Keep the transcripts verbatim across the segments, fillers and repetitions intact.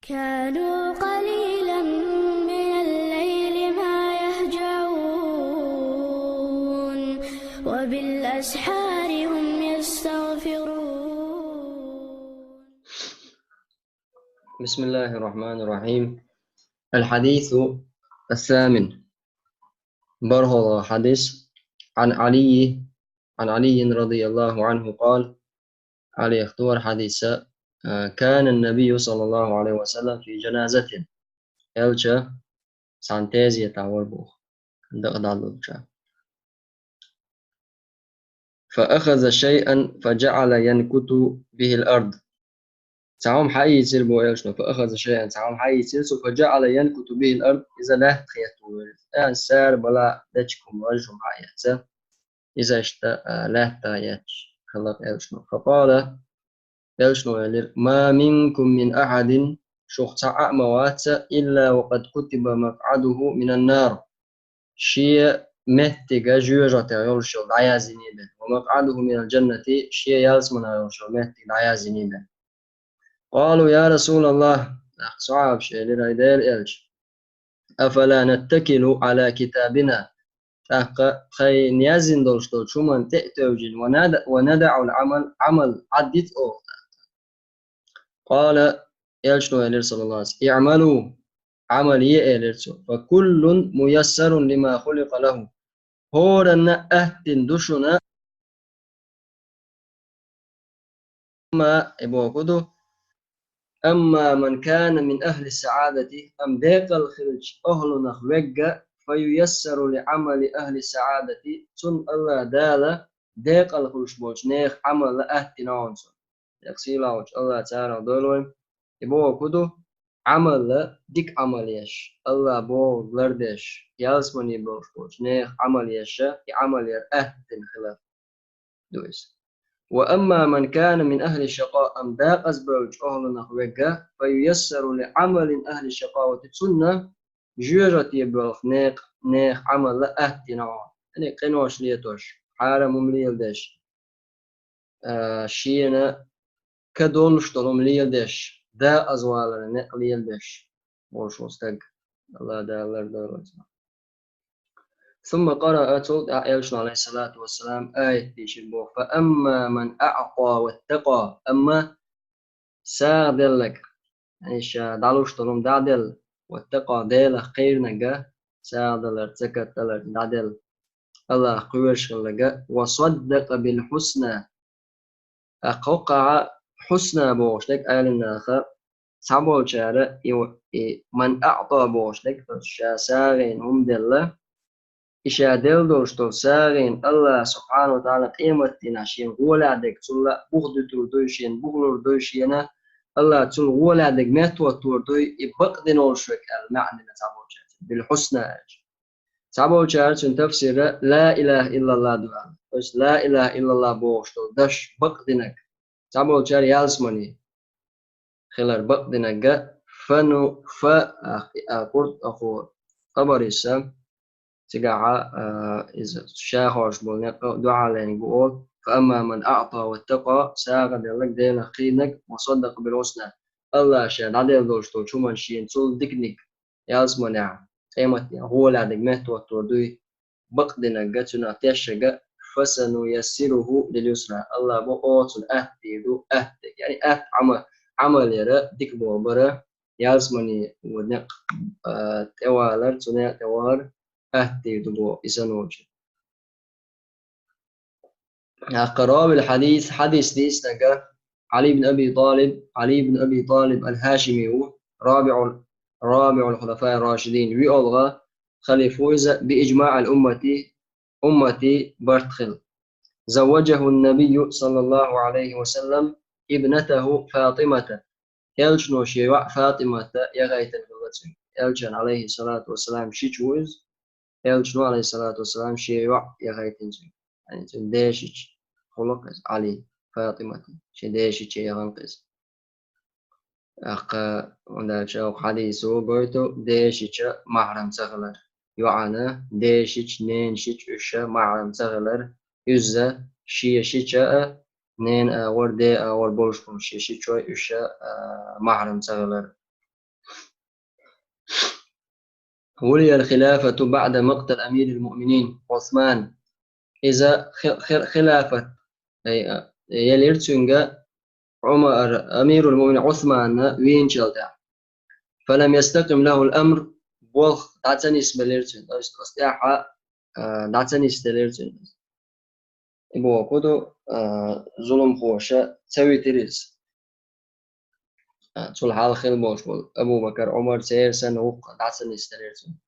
كانوا قليلا من الليل ما يهجعون، وبالأسحار هم يستغفرون. بسم الله الرحمن الرحيم. الحديث الثامن. БархӀалгӀа хьадис. عن علي، عن علي رضي الله عنه قال, Ӏалих тӀа ду хьадис, а, كان النبي صلى الله عليه وسلم في جنازة. Элча цхьана тезетахь вара боху, дакъа дӀадолча. فأخذ شيئا فجعل ينكت به الأرض. Цхьа хӀума хьаийцира боху Элчано, فأخذ شيئا, цхьа хӀума хьаийцира цо, فجعل ينكت به الأرض, иза лаьтта хетта вара. Ан сара бала дечиг хӀума, важа хӀума хьаэца. Иза иштта, а, лаьтта етташ хилла Элчано. فقال, Элчано элира: ما منكم من أحد, шух цхьа а ма вац, إلا وقد كتب مقعده من النار. Шен меттиг жоьжахатех йолуш йолу дӀаяздина бен. ومقعده من الجنة, шен ялсаманах йолуш йолу меттиг дӀаяздина бен. قالوا يا رسول الله, тӀаккха сахьабаша элира: ай Делан Элча, أفلا نتكل على كتابنا, тӀаккха тхайна яздина долуш долчу хӀуманна тӀе а тевжина, وندا-, وندع العمل, Ӏамал Ӏадда дитта оха тӀаккха. قال, Элчано элира, саллаллаху алейхи ва саллям: اعملوا, Ӏамал е, элира цо, فكل ميسر لما خلق له. ХӀоранна аьттина ду шуна, амма, и боху ду, أما من كان من أهل السعادة, амма декъала хиллачу охӀлунах верг, فييسر لعمل أهل السعادة, цунна АллахӀ Дала декъала хуьлуш болчу нехан Ӏамал аьттина оха цунна. Декъа сийлахьчу АллахӀа царах дойла вай. И боху ду, Ӏамал, дика Ӏамал еш, АллахӀа бохург лардеш, ялсамане болуш болчу нехан Ӏамал еш, и Ӏамал яра аьттина хилар ду иза. وأما من كان من أهل الشقاء, амма декъаза бевллачу охӀлунах верг, فييسر لعمل أهل الشقاوة, цунна жоьжахате боьлху нех-, нехан Ӏамал аьттина оха. Яъни къинош летош, хьарам хӀума леладеш, а, шена ка долуш долу хӀума леладеш, декъазваларан некъ леладеш волуш волу стаг. АллахӀ Дала лардойла вай цунах. ثم قرأ, цул тӀаьхьа Элчано, алейхиссалату вассалам, аят дийшира боху: فأما من أعطى واتقى, амма сагӀа делларг, яъни ша дӀалуш долу хӀума дӀа а делла, واتقى, Делах кхийринарг, сагӀа далар, закат далар дӀа а делла, АллахӀах кхоьруш хилларг, وصدق بالحسنى. ТӀаккха хӀокхахь хьусна бохуш дерг Ӏеламнаха, цхьаболчара и, и من أعطى бохуш дерг, ша сагӀина хӀума делла, и ша делла долуш долу сагӀина АллахӀа субхьанаху ва тагӀала къематдийнахь шена гӀолехь дерг цул а бух дуьтур дуй, шена бухлур дуй, шена АллахӀа цул гӀолехь дерг меттахӀоттор дуй, и бакъдина волуш верг аьлла маьӀна дина цхьаболчара, بالحسنى аьлча. Цхьаболчара цуьнан тафсира لا إله إلا الله ду аьлла. Оцу لا إله إلا الله бохуш долу даш бакъдинарг. Цхьаболчара ялсамане хилар бакъдинарг, фа ну, фа, а, а, Къурт-, аху, Табарис, цигахь, а, иза ша хош болу некъ дуьхьал лериниг бу олу: فأما من أعطى واتقى, сагӀа делларг, Делах кхийринарг, وصدق بالحسنى, АллахӀа ша дӀаделла долуш долчу хӀуманна шена цул диканиг ялсаманехь, къематдийнахь гӀолехь дерг меттахӀоттор дуй, бакъдинарг, цуьнан тешнарг, فسنيسره لليسرى, АллахӀа боху, оха цунна атта дийр ду, атта дерг. Яъни атта Ӏама-, Ӏамал яра, дика болу бара, ялсамане ву некъ, а, тӀевалар, цу некъа тӀевалар атта дийр ду боху, и санна волчу. ТӀаккха راوي الحديث, хьадис дийцинарг, Ӏали ибн Аби ТӀалиб, Ӏали ибн Аби ТӀалиб ал-ХӀашими ву, رابع, رابع الخلفاء الراشدين, виолгӀа халифа ву иза, بإجماع الأمة, умматан барт хилла. زوجه النبي صلى الله عليه وسلم ابنته فاطمة. Элчано шен йоӀ ФатӀимат яхийтина хилла цуьнга. Элчан, алейхиссалату вассалам, шича ву иза. Элчано, алейхиссалату вассалам, шен йоӀ яхийтина цуьнга. Яъни цуьнан дешича хилла иза, Ӏали, ФатӀимат. Шен дешича яхана иза. ТӀаккха, хӀунда аьлча оцу хьадисо гойту дешича махьрам ца хилар. ЙоӀана дешича, ненашича уьш махьрам ца хилар. Иза шен шича а, ненан агӀор, ден агӀор болуш болу шен шичой уьш, а, махьрам ца хилар. ولي الخلافة بعد مقتل أمير المؤمنين عثمان. Иза хи-, хи-, хилафат, ай, а, елира цуьнга Ӏумар, амирул муъминин Ӏусмана вийначул тӀаьхьа. فلم يستقم له الأمر, болх дӀа ца нисбелира цуьнан. То есть, оцу тӀаьхьа, а, дӀа ца нисделира цуьнан. И боху ду, а, зуламхоша ца витира иза. А, цул хьалха хилла болуш болу Абу Бакар, Ӏумар церан санна вукху дӀа ца нисделира цуьнан.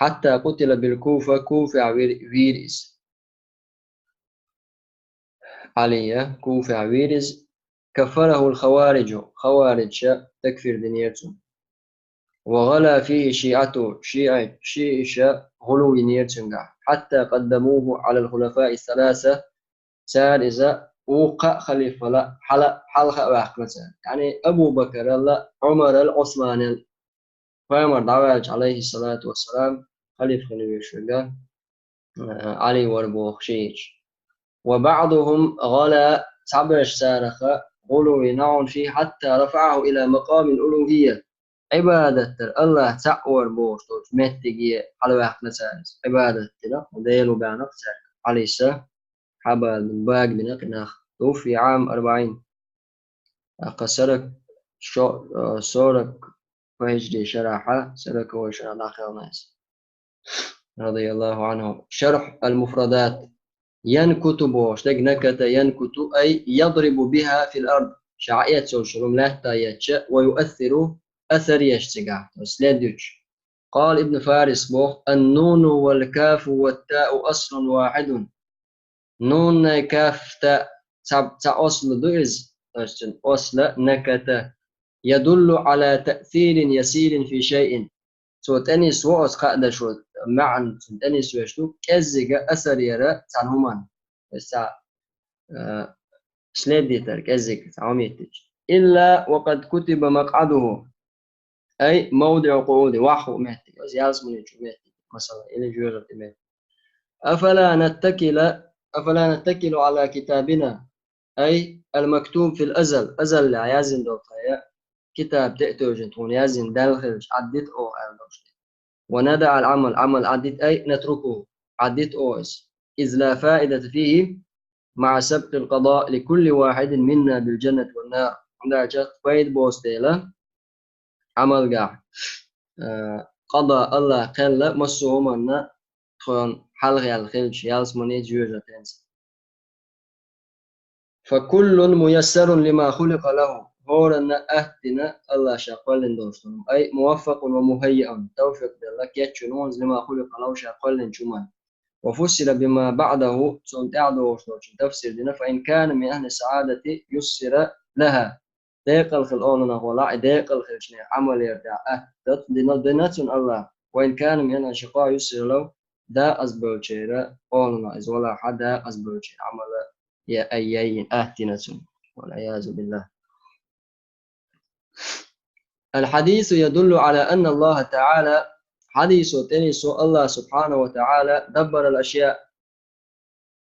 حتى قتل بالكوفة, Куфехь вир-, вийра иза. Ӏалия, Куфехь вийра иза. كفره الخوارج, хавариджаша такфир динера цунна. وغلا فيه شيعته, шиӀа-, шиӀиша гӀулу йинера цуьнгахь. حتى قدموه على الخلفاء الثلاثة, цара иза вукху кхаа халифала хьала-, хьалха а ваьккхина цара. Яъни Абу Бакарал а, Ӏумарал а, Ӏусманал а. Пайхамар дӀаваьлча, Ӏалайхиссалату вассалам, халиф хила везаш верг, а, Ӏали вара боху шиӀиша. وبعضهم غلا, цхьаберш царах гӀулу йина хьуна فيه حتى رفعه إلى مقام الألوهية. Ӏибадат дар, АллахӀ цхьаъ вар бохуш долчу меттиге хьалаваьккхина цара иза. Ӏибадат дина, Дела ву баьхна цаьрга. Ӏалис хьабалбина, багабина кхин нах. توفي عام أربعين. ТӀаккха сорок, шо-, а, сорок по хиджри шарахь, сороковой шарахь дӀахаьхна иза. رضي الله عنه. شرح المفردات. ينكت бохуш дерг, نكت ينكت, أي يضرب بها في الأرض. Ша Ӏеццалчу хӀума лаьтта етташ, ويؤثر, асар еш цигахь, то есть след еш. قال ابن فارس боху: النون والكاف والتاء أصل واحد. Нуннай каф та цхьа, цхьа осла ду иза, то есть цуьнан осла نكت. يدل على تأثير يسير في شيء. Цо тӀенисво оцу кхаа дашо, маьӀна цуьнан тӀенисвеш ду, кӀеззига асар яра цхьана хӀуманна. То есть цхьа, а, след йитар кӀеззига цхьа хӀума йиттича. إلا وقد كتب مقعده. أي موضع قعوده, ваьхьа ву меттиг, иза ялсамани чу меттиг, масала, или жоьжахати меттиг. أفلا نتكل, أفلا نتكل على كتابنا, أي المكتوب في الأزل, азаллехь яздина долу тхайн китаб тӀе а тевжина, тхуна яздина Далла хилча, Ӏаддита оха аьлла долуш. وندع العمل, Ӏамал Ӏаддита, أي نتركه, Ӏаддита оха иза. إذ لا فائدة فيه مع سبق القضاء لكل واحد منا بالجنة والنار. ХӀунда аьлча пайда боцу дела, Ӏамалгахь, а, къада АллахӀа кхелла массо а хӀуманна тхуна хьалхаелла хилча, ялсамани, жоьжахатица. فكل ميسر لما خلق له. ХӀоранна атта дина АллахӀа ша кхоьллина долуш долу. أي موفق ومهيأ, тавфикъ делла, кечйина ву иза, لما خلق له, ша кхоьллинчу хӀуманна. وفسر بما بعده, цунна тӀаьхьа догӀуш долчун тафсир дина, فإن كان من أهل السعادة يسر لها. Декъала хила оланах валахь, и декъала хилча, Ӏамал яра тӀехь атта дина, дина цунна АллахӀа. وإن كان من أهل الشقاء يسر له, декъаза болчеран оланах иза валахь, декъаза болчеран Ӏамал я ай яйина атта дина цунна. والعياذ بالله. الحديث يدل على أن الله تعالى, хьадисо тӀенисво АллахӀа سبحانه وتعالى دبر الأشياء,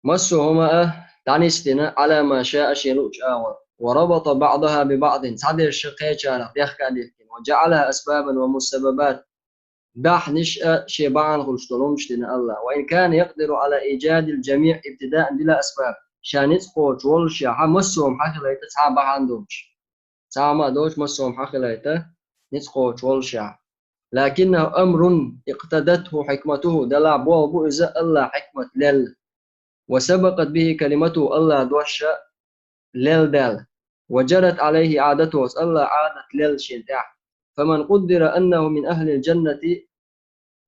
массо а хӀума а дӀанисдина على ما شاء, шен луучу агӀор. وربط بعضها ببعض, цхьадерш кхечарах дехка а дихкина. وجعلها أسبابا ومسببات, баьхнаш а, шен бахьана хуьлуш долу хӀуманаш дина АллахӀа. وإن كان يقدر على إيجاد الجميع ابتداء بلا أسباب, ша ницкъ кхочуш воллушехь, массо а хӀума хьахилийта цхьа бахьана долуш. Цхьа хӀума а доцуш, массо а хӀума хьахилийта ницкъ кхочуш воллушехь. لكنه أمر اقتضته حكمته, делахь болх бу иза АллахӀа хьикмат лелла. وسبقت به كلمته, АллахӀа дош а лелла даьлла. وجرت عليه عادته, АллахӀа Ӏадат лелла шена тӀехь. فمن قدر أنه من أهل الجنة,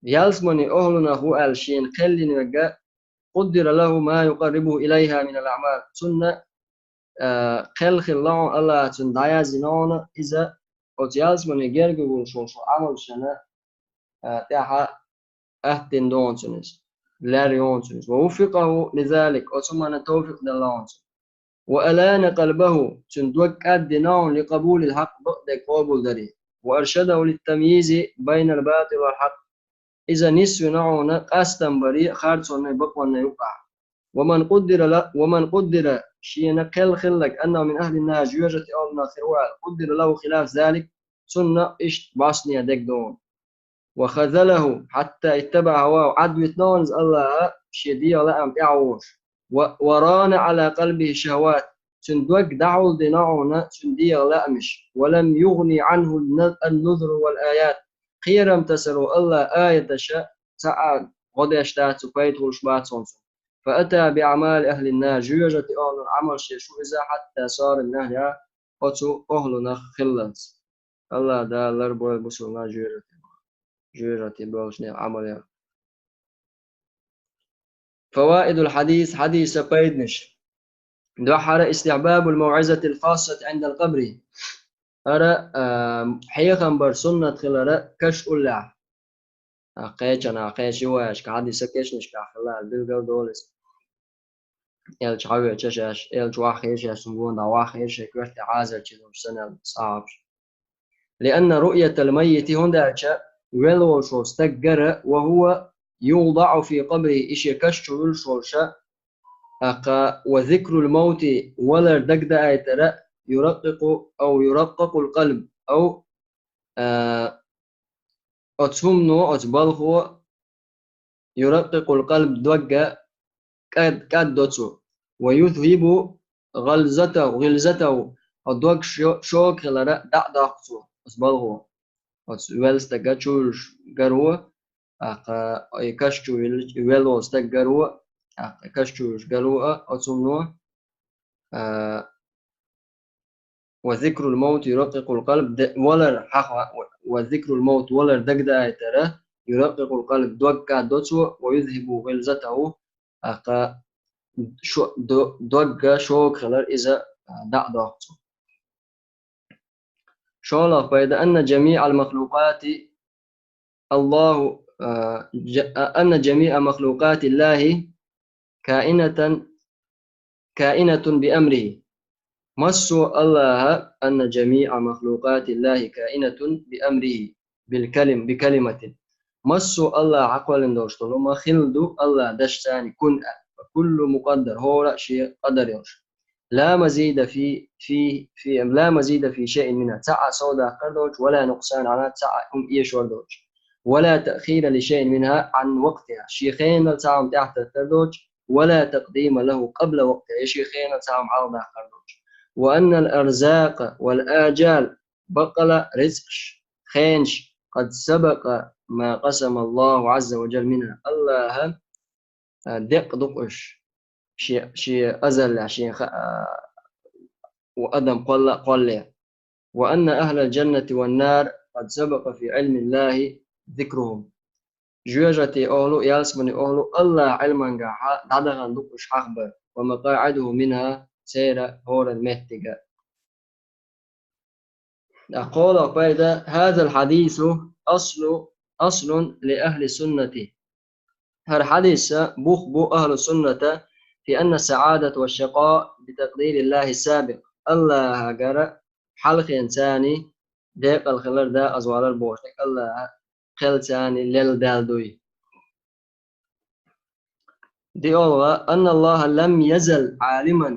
ялсаманин охӀлунах ву аьлла шена кхоьллина верг, قدر له ما يقربه إليها من الأعمال. Цунна, а, кхел хилла хьуна, АллахӀа цунна дӀаяздина хьуна, иза оцу ялсамане герга гуллуш волу Ӏамалшна, а, тӀаьхьа атта дина ду хьуна цунна иза, лаьрра ю хьуна цунна иза. ووفقه لذلك, оцу хӀуманна тавфикъ делла хьуна цунна. وألان قلبه, цуьнан дог кӀаддина хьуна, لقبول الحق, бакъдерг къобалдаре. وأرشده للتمييز بين الباطل والحق. Иза нисвина хьуна къастам баре харцонна, бакъонна юкъахь. ومن قدر ل-, ومن قدر, шена кхел хилларг, أنه من أهل النار, жоьжахати охӀлунах хир ву аьлла, قدر له خلاف ذلك, цунна иштта бӀостанехьа дерг ду хьуна. وخذله حتى اتبع هواه, Ӏадвитина хьуна иза АллахӀа шен дегӀан лаам тӀехьа волуш. و، وران على قلبه الشهوات, цуьнан дог дӀахьулдина хьуна цуьнан дегӀан лаамаш. ولم يغن عنه الن، النذر والآيات, кхерам тасаро АллахӀан аяташа цхьа а гӀо деш дац цунна, пайда хуьлуш бац хьуна цунна. فأتى بأعمال أهل النار, жоьжахатин охӀлан Ӏамалш еш ву иза, حتى صار من أهلها, оцу охӀланах хиллалц. АллахӀ Дала ларбойла бусулба нах жоьжахатин, жоьжахатин болчу нехан Ӏамал ян. فوائد الحديث, хьадисан пайданаш. Дуьххьара, استحباب الموعظة الخاصة عند القبر. ХӀара, а, хьехам бар суннат хилара каш уллехь. А, кхечанхьа, кхечу риваяташкахь, хьадисан кешнашкахь хилла аьлла билгал долу иза. Элча хьавеача шаьш, элча ваххийра шаьш, цунна гонахь ваххийра шайн коьртехь Ӏазар чу долуш санна аьлла асхьабаш. لأن رؤية الميت, хӀунда аьлча велла волуш волу стаг гара, وهو يوضع في قبره, и шен каш чу вуьллуш волуша, тӀаккха, وذكر الموت, валар дагдаайтара, يرقق أو يرقق القلب أو, а, оцу хӀумано, оцу балхо, يرقق القلب, догга кӀад-, кӀаддо цо. ويذهب غلظته، غلظته, хьо дог шо-, шога хилара дӀа а доккху цо, оцу балхо. Оцу велла стага чу вуьллуш гаро, тӀаккха и каш чу вуьллуш, велла волу стаг гаро, тӀаккха и каш чу вуьллуш гаро а, оцу хӀумано, а, وذكر الموت يرقق القلب, де-, валар хьаха-, وذكر الموت, валар дагдаайтара, يرقق القلب, дог кӀаддо цо, ويذهب غلظته, тӀаккха шо-, до-, догга шога хилар иза, а, дӀа а доккху цо. ШолгӀа пайда, أن جميع المخلوقات الله، а, ж-, а, أن جميع مخلوقات الله كائنة، كائنة بأمره. Массо а АллахӀа, أن جميع مخلوقات الله كائنة بأمره بالكلم، بكلمة. Массо а АллахӀа хьакхоьллина долуш долу хӀума хилла ду АллахӀан дашца, كن, فكل مقدر, хӀора а шен къадар йолуш. لا مزيد في، في، في، لا مزيد في شيء منها, цхьа а совдаккхар доцуш, ولا نقصان عنها, цхьа а хӀума эшор доцуш. ولا تأخير لشيء منها عن وقتها, шен хенал цхьа а хӀума тӀаьхьататтар доцуш, ولا تقديم له قبل وقتها, я шен хенал цхьа а хӀума хьалхадаккхар доцуш. وأن الأرزاق والآجال, баккъала рицкъаш, хенаш, قد سبق ما قسم الله عز وجل منها, АллахӀа а, декъ ду-кх уьш, шен, шен азаллехь, шен ха-, а, ва адам кхолла а кхоллале. وأن أهل الجنة والنار قد سبق في علم الله ذكرهم. Жоьжахатин охӀла а, ялсаманин охӀла а АллахӀан Ӏилмангахьа дӀадахана ду-кх уьш хьахабар. ومقاعده منها, церан хӀоранна меттиг а. ТӀаккха кхоалгӀа пайда: هذا الحديث أصل، أصل لأهل السنة. ХӀара хьадис бух бу ахӀлу сунната في أن السعادة والشقاء بتقدير الله السابق. АллахӀагара хьалхенца декъала хилар, декъаза валар бохуш дерг АллахӀа кхелца лелла даьлла дуй. ДиолгӀа: أن الله لم يزل عالما.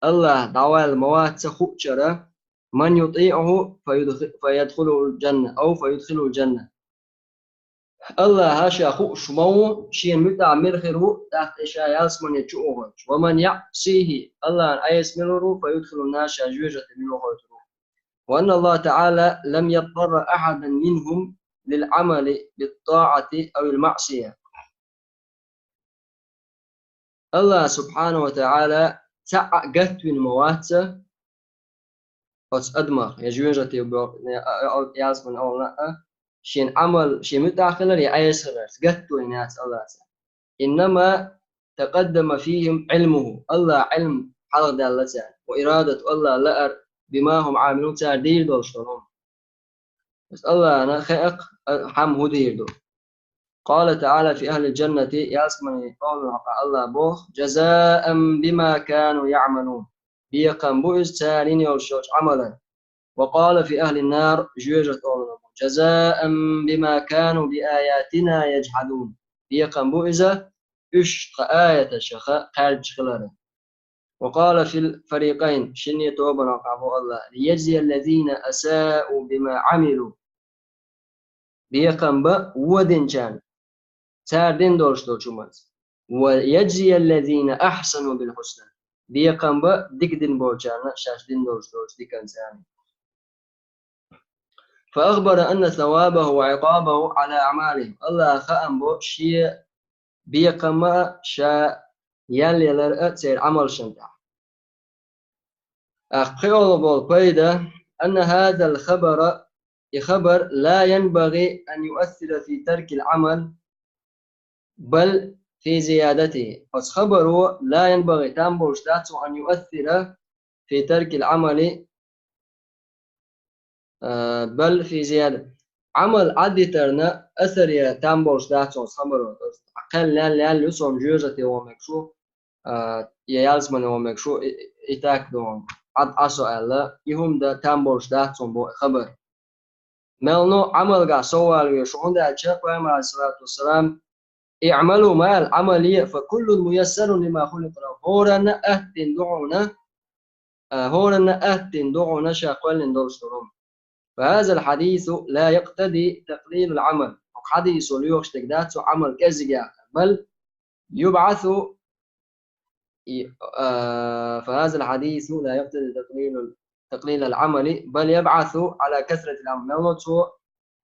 АллахӀ дӀаваьлла ма вац ца хуучара, من يطيعه فيدخ-، فيدخله الجنة أو فيدخله الجنة. АллахӀа ша хууш ма ву, шена муьтӀахь мила хир ву, тӀаккха и ша ялсамане чу а вахийтуш. ومن يعصه, АллахӀана Ӏеса мила вур ву, فيدخله النار, ша жоьжахате мила вахийтур ву. وأن الله تعالى لم يضطر أحدا منهم للعمل بالطاعة أو المعصية. АллахӀ субхьанаху ва тагӀала цхьа а гатвина ма вац оцу адамах, я жоьжахате бо-, я, я, ялсамане охӀланах а, шен Ӏамал, шен муьтӀахь хилар, я Ӏеса хилар, гатвина яц АллахӀ царна. إنما تقدم فيهم علمه, АллахӀан Ӏилма хьалхадаьлла царна, وإرادته, АллахӀан лаар, بما هم عاملون, цара дийр долуш долу хӀума. Бес АллахӀана хаьа-кх, а, хӀума хӀун дийр ду. قال تعالى في أهل الجنة, ялсаманин охӀланна хьокъехь АллахӀа боху: جزاء بما كانوا يعملون. Бекхам бу иза цара йина йолуш йолчу Ӏамалан. وقال في أهل النار, жоьжахатин охӀланна боху: جزاء بما كانوا بآياتنا يجحدون. Бекхам бу иза, уьш тхан аяташах кхаьрдаш хиларан. وقال في الفريقين, шинне тобанна хьокъехь боху АллахӀа: ليجزي الذين أساءوا بما عملوا. Бекхам бан вон динчарна, цара дина долуш долчу хӀуманца. ويجزي الذين أحسنوا بالحسنى. Бекхам бан дика дина болчарна шаьш дина долуш долчу диканца аьлла. فأخبر أن ثوابه وعقابه على أعمالهم. АллахӀа хаам бо шен бекхам а, ша ял ялар а церан Ӏамалшна тӀехь. ТӀаккха пхоьалгӀа болу пайда: أن هذا الخبر, и хабар, لا ينبغي أن يؤثر في ترك العمل بل في زيادته. Оцу хабаро لا ينبغي, там болуш дац цо, أن يؤثر في ترك العمل, а, بل في زيادته. Ӏамал Ӏадитарна асар ян там болуш дац оцу хабаро. Кхел лаьлла-лаьлла ю, со-м жоьжахате ван мегаш ву, а, я ялсамане ван мегаш ву, и, и, и так ду, Ӏад Ӏа со аьлла, и хӀума дан там болуш дац цо бо и хабар. Мел но Ӏамалгахь соввала везаш ву, хӀунда аьлча Пайхамар, алейхиссалату вассалам, اعملوا, ма аьлла, Ӏамал е, فكل ميسر لما خلق له. ХӀоранна а аттина ду хьуна, а, хӀоранна а аттина ду хьуна ша кхоьллина долуш долу хӀума. فهذا الحديث لا يقتضي تقليل العمل. Хьо хьадийсо лоьхуш дерг дац цо Ӏамал кӀеззиг яккха. بل يبعث, и, а, فهذا الحديث لا يقتضي تقليل، تقليل العمل، بل يبعث على كثرة العمل. Мел но цо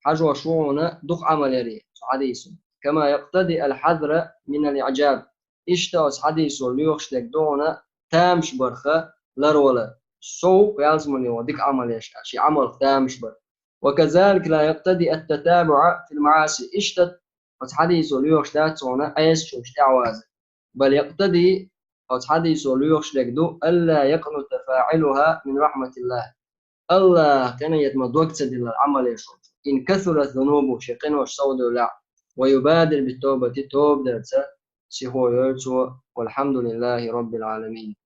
хьажош ву хьуна дукха Ӏамал яре, цу хьадийсо. كما يقتضي الحذر من الإعجاب. Иштта оцу хьадийсо лоьхуш дерг ду хьуна тамаш барх ларвала. Сов ялсамане ван дика Ӏамал еш, шен Ӏамалх тамаш бар. وكذلك لا يقتضي التتابع في المعاصي. Иштта оцу хьадийсо лоьхуш дац цо хьуна Ӏеса чуьнаш тӀаьхьаваза. بل يقتضي, оцу хьадийсо лоьхуш дерг ду, ألا يقنط فاعلها من رحمة الله. АллахӀа къинхетамах дог ца диллар Ӏамал еш волчу. إن كثرت ذنوبه, шен къинош сов девллехь, ويبادر بالتوبة, тоба дарца сихо йойла цо. والحمد لله رب العالمين.